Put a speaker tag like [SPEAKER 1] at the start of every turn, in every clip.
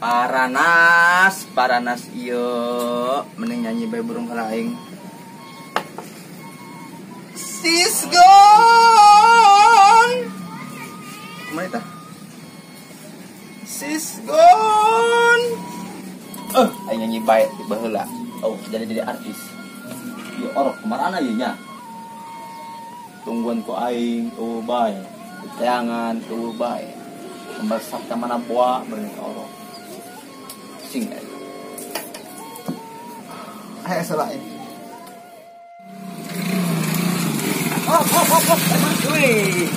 [SPEAKER 1] Paranas, paranas ieu mending nyanyi bae burung kalaing. She's gone. Kumaha eta? She's gone. Aing nyanyi bae di baheula. Oh, jadi artis. Ieu orok kumarana ieu nya. Tungguan ku aing, eueuh bae. Teangan eueuh bae. Kembar sabta mana boa beurang ka orok. Sing aing. Ayo salah aing. Oh, oh, oh, oh. Wih.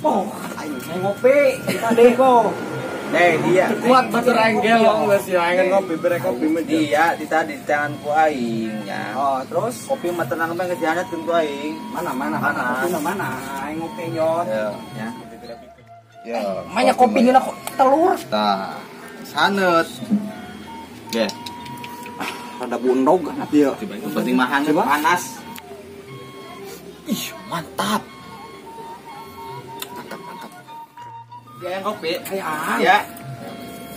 [SPEAKER 2] Oh, ayo ngopi, kita deh kok.
[SPEAKER 1] Nih dia
[SPEAKER 2] kuat batur aing gelong geus ya aing ngopi bere kopi mah
[SPEAKER 1] dia di tadi di tangan ku aing nya.
[SPEAKER 2] Oh, terus
[SPEAKER 1] kopi mah tenang bae geus dihangatkeun ku aing.
[SPEAKER 2] Mana mana mana kopi mana aing ngopi nyot.
[SPEAKER 1] Ya. Ya.
[SPEAKER 2] Banyak kopi ngeuna kok telur.
[SPEAKER 1] Tah, saneut. Ge.
[SPEAKER 2] Rada bundog ieu.
[SPEAKER 1] Penting mah hangat panas. Ih, mantap. Mantap, mantap. Dia yang kopi. Ya.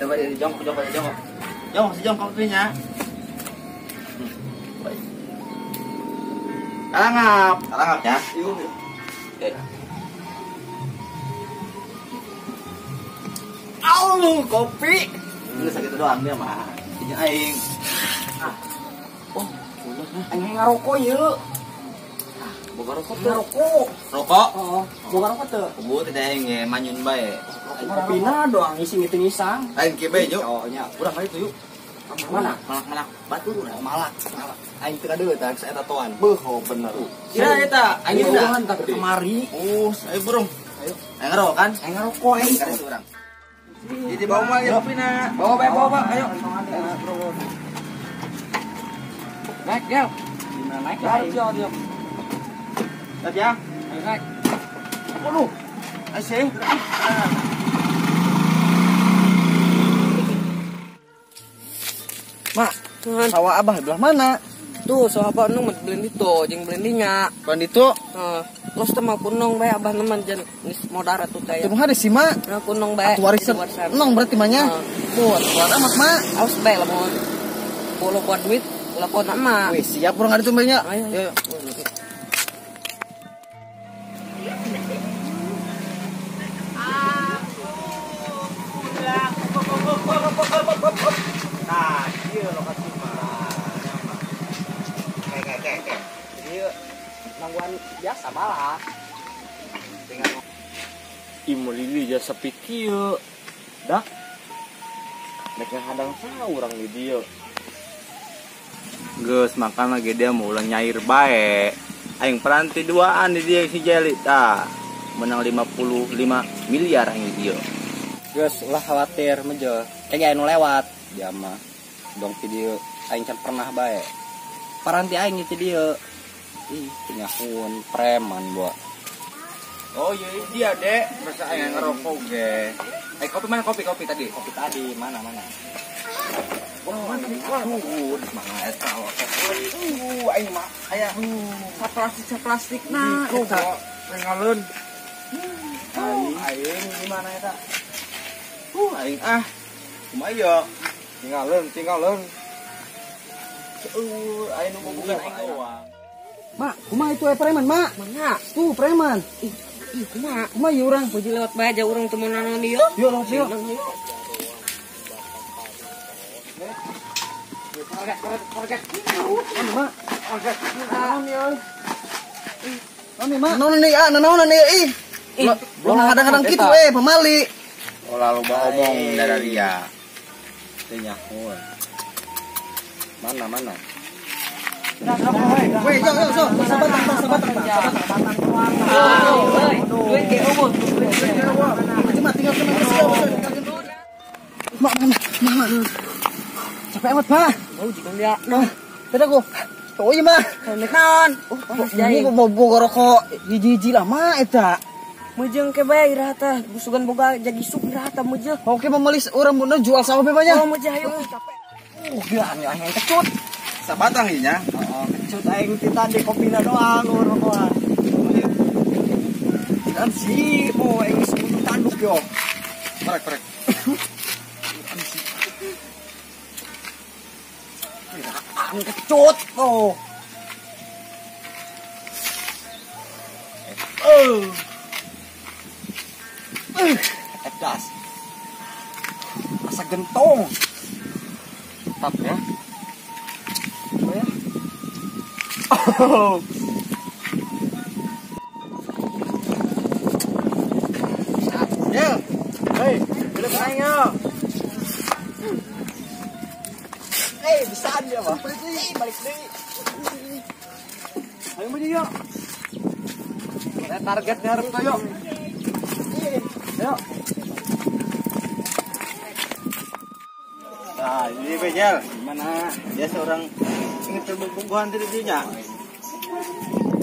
[SPEAKER 1] Coba dia jongkok, jongkok, jongkok. Jongkok, sejongkok kopinya. Baik. Kalangap, kalangap ya. Oke. Au, kopi. Ini sakit doang dia mah. Ini aing. Ah. Oh, udah.
[SPEAKER 2] Aing ngarokok ieu.
[SPEAKER 1] Boga rokok teu?
[SPEAKER 2] Rokok.
[SPEAKER 1] Rokok?
[SPEAKER 2] Heeh. Boga rokok teu?
[SPEAKER 1] Kubu teh aing manyun bae.
[SPEAKER 2] Kopina doang isi ngitung isang.
[SPEAKER 1] Aing kieu bae, Juk.
[SPEAKER 2] Oh nya.
[SPEAKER 1] Urang ka ditu yuk.
[SPEAKER 2] Mana?
[SPEAKER 1] Malak-malak batu urang.
[SPEAKER 2] Malak.
[SPEAKER 1] Malak. Aing teu kadeuh tah geus eta toan.
[SPEAKER 2] Beuh, oh bener.
[SPEAKER 1] Kira eta aing
[SPEAKER 2] udah tah kemari.
[SPEAKER 1] Oh, ayo burung. Ayo. Aing ngerokok kan?
[SPEAKER 2] Aing ngerokok aing.
[SPEAKER 1] Ka ditu urang. Jadi bawa mah ya kopina.
[SPEAKER 2] Bawa bae, bawa, Pak. Ayo. Naik, Gel. Gimana naik? Ayo, ayo.
[SPEAKER 1] Lihat ya.
[SPEAKER 2] Ayo naik.
[SPEAKER 1] Waduh. Asih.
[SPEAKER 2] Mak, sawah abah belah mana?
[SPEAKER 3] Tuh, sawah abah nung beli itu, jeung beli nya.
[SPEAKER 1] Beli itu?
[SPEAKER 3] Heeh. Los teh mah kunong bae abah neman jeung geus modar atuh teh.
[SPEAKER 2] Teu hade sih, Mak.
[SPEAKER 3] Nah, kunong bae.
[SPEAKER 2] Atuh warisan. Nong berarti mah nya. Tuh, atuh amat, Mak.
[SPEAKER 3] Awas bae lamun bolo buat duit, lakon emak.
[SPEAKER 2] Wih, siap urang ada bae nya.
[SPEAKER 3] Ayo.
[SPEAKER 2] Ayo.
[SPEAKER 1] Nah, ieu lokasi mah. Kayak.
[SPEAKER 2] Jadi nangguan biasa malah. Tinggal
[SPEAKER 4] Imulili jasa pikir. Dah. Nek ngahadang saha urang di dieu.
[SPEAKER 1] Geus makan lagi dia mau ulah nyair bae. Aing peranti duaan di dieu si Jeli tah. Menang 55 miliar aing di dieu.
[SPEAKER 2] Geus ulah khawatir mejo. Kayaknya anu lewat dia mah. Dong video aing can pernah bae. Paranti aing itu dia. Ih, nyahun preman gua.
[SPEAKER 1] Oh iya dia, Dek. Masa aing ngerokok ge. Eh kopi mana kopi tadi?
[SPEAKER 2] Kopi tadi mana?
[SPEAKER 1] Oh, mana mana eta. Aing mah aya saplastik na eta. Ngaleun. Aing gimana eta? Aing ah. Kumaha ieu?
[SPEAKER 2] Tinggalin.
[SPEAKER 1] Aing nu bobogan aing doang.
[SPEAKER 2] Mak, kumaha itu preman, Mak?
[SPEAKER 3] Mana?
[SPEAKER 2] Tuh preman.
[SPEAKER 3] Ih, kumaha?
[SPEAKER 2] Kumaha ieu urang?
[SPEAKER 3] Puji lewat bae aja urang teu meunang ieu.
[SPEAKER 2] Yuk, lewat yuk. Mak. Naon ieu? Mak. Naon ieu? Naon ieu ih? Belum kadang-kadang kitu pemali.
[SPEAKER 1] Oh, lalu loba omong dari dia.
[SPEAKER 2] Teu nyahun. Mana? Weh, yo, so, sabatang.
[SPEAKER 3] Duit ge eueuh.
[SPEAKER 2] Cuma tinggal kena siap. Mak. Capek amat, Pak.
[SPEAKER 3] Bau jika dia.
[SPEAKER 2] Nah, beda gua.
[SPEAKER 5] Oh iya mah.
[SPEAKER 3] Nek naon?
[SPEAKER 5] Oh, boga rokok hiji-hiji lah mah eta.
[SPEAKER 3] Meujeung ke bae iraha teh, busugan boga jadi isuk iraha teh meujeung.
[SPEAKER 5] Oke, memelis urang mun jual sawah be banyak.
[SPEAKER 3] Oh, meujeung hayu capek.
[SPEAKER 5] Gila aing kecut.
[SPEAKER 1] Sabatang ieu nya.
[SPEAKER 5] Heeh, kecut aing ti tadi kopina doang rokokan. Kan si mau aing geus butuh tanduk yo.
[SPEAKER 1] Prek-prek.
[SPEAKER 5] Kecut oh. Edas. Asa gentong.
[SPEAKER 1] Tetap ya.
[SPEAKER 5] Oh ya. Oh.
[SPEAKER 1] Jel. Hei, bila aing yo.
[SPEAKER 5] Bisaan dia mah. Balik deui.
[SPEAKER 1] Ayo maju yuk. Kita targetnya harus yuk. Ayo. Nah, ini Bejel, gimana? Dia seorang ingin terbukuhan dirinya.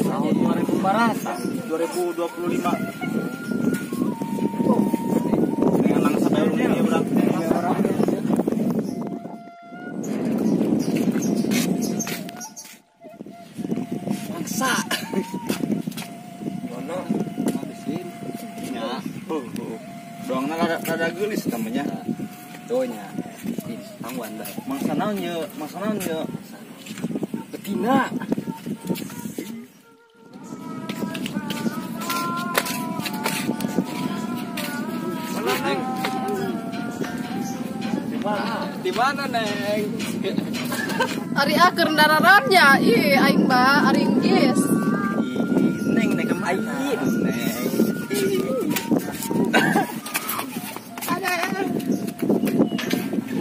[SPEAKER 1] Tahun 2004, 2025. Dengan mangsa baru dia urang.
[SPEAKER 5] Mangsa.
[SPEAKER 1] Mana habisin. Nya. Doangna rada geulis namanya.
[SPEAKER 2] Tuh nya. Tangguhan bae.
[SPEAKER 1] Mangsa naon ye? Mangsa naon ye?
[SPEAKER 5] Betina.
[SPEAKER 4] Di mana, Neng?
[SPEAKER 6] Ari aker dararannya, ih aing ba, ari geus.
[SPEAKER 1] Ih, Neng nek aing, Neng.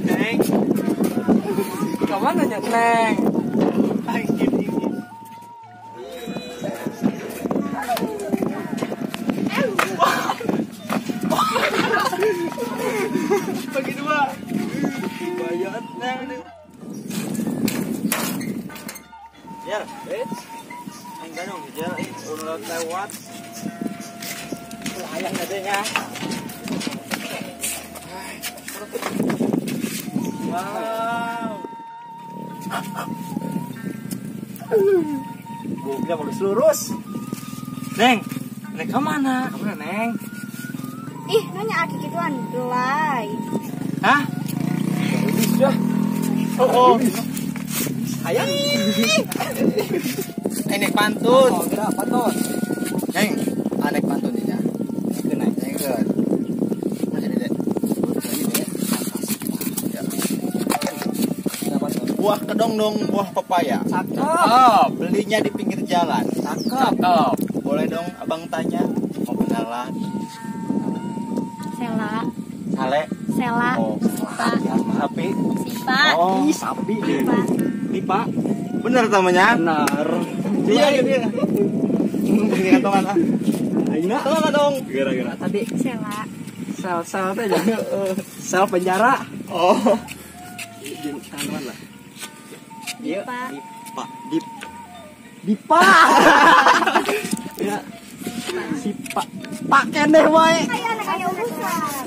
[SPEAKER 1] Neng.
[SPEAKER 5] Ka mana nya, Neng?
[SPEAKER 1] Aing gini. Bagi dua. Bayar, Neng. Ya, aing ganong jel, ulah lewat.
[SPEAKER 5] Layang tadinya.
[SPEAKER 1] Wow.
[SPEAKER 5] Bognya bagus lurus.
[SPEAKER 1] Neng, neng ke mana?
[SPEAKER 5] Ke mana, Neng?
[SPEAKER 7] Ih, nanya aki gituan, belai.
[SPEAKER 1] Hah?
[SPEAKER 5] Bagus ya.
[SPEAKER 1] Oh, oh.
[SPEAKER 5] Hayang.
[SPEAKER 1] Nek pantun.
[SPEAKER 5] Oh, gerak pantun.
[SPEAKER 1] Neng, anek pantun dinya.
[SPEAKER 5] Keun naik.
[SPEAKER 1] Nengkeun. Masih dede. Ya. Buah kedongdong, buah pepaya.
[SPEAKER 5] Cakep.
[SPEAKER 1] Belinya di pinggir jalan.
[SPEAKER 5] Cakep.
[SPEAKER 1] Cakep. Boleh dong abang tanya, mau kenalan?
[SPEAKER 7] Sela.
[SPEAKER 1] Sale.
[SPEAKER 7] Sela.
[SPEAKER 1] Oh,
[SPEAKER 7] Sipa.
[SPEAKER 1] Sapi.
[SPEAKER 7] Sipa.
[SPEAKER 1] Oh,
[SPEAKER 5] ih, sapi.
[SPEAKER 7] Sipa.
[SPEAKER 1] Pipa. Bener namanya?
[SPEAKER 5] Benar.
[SPEAKER 1] Iya, iya. Ini kantongan ah.
[SPEAKER 5] Aina.
[SPEAKER 1] Tolong dong.
[SPEAKER 4] Gara-gara
[SPEAKER 3] tadi
[SPEAKER 7] Sela.
[SPEAKER 3] Sel-sel teh jangan sel penjara.
[SPEAKER 1] Oh.
[SPEAKER 2] Jeung tanuan lah.
[SPEAKER 7] Dipa.
[SPEAKER 1] Dipa.
[SPEAKER 2] Dip.
[SPEAKER 3] Dipa. Ya. Si Pak Pak keneh wae.
[SPEAKER 7] Aya anak aya urusan.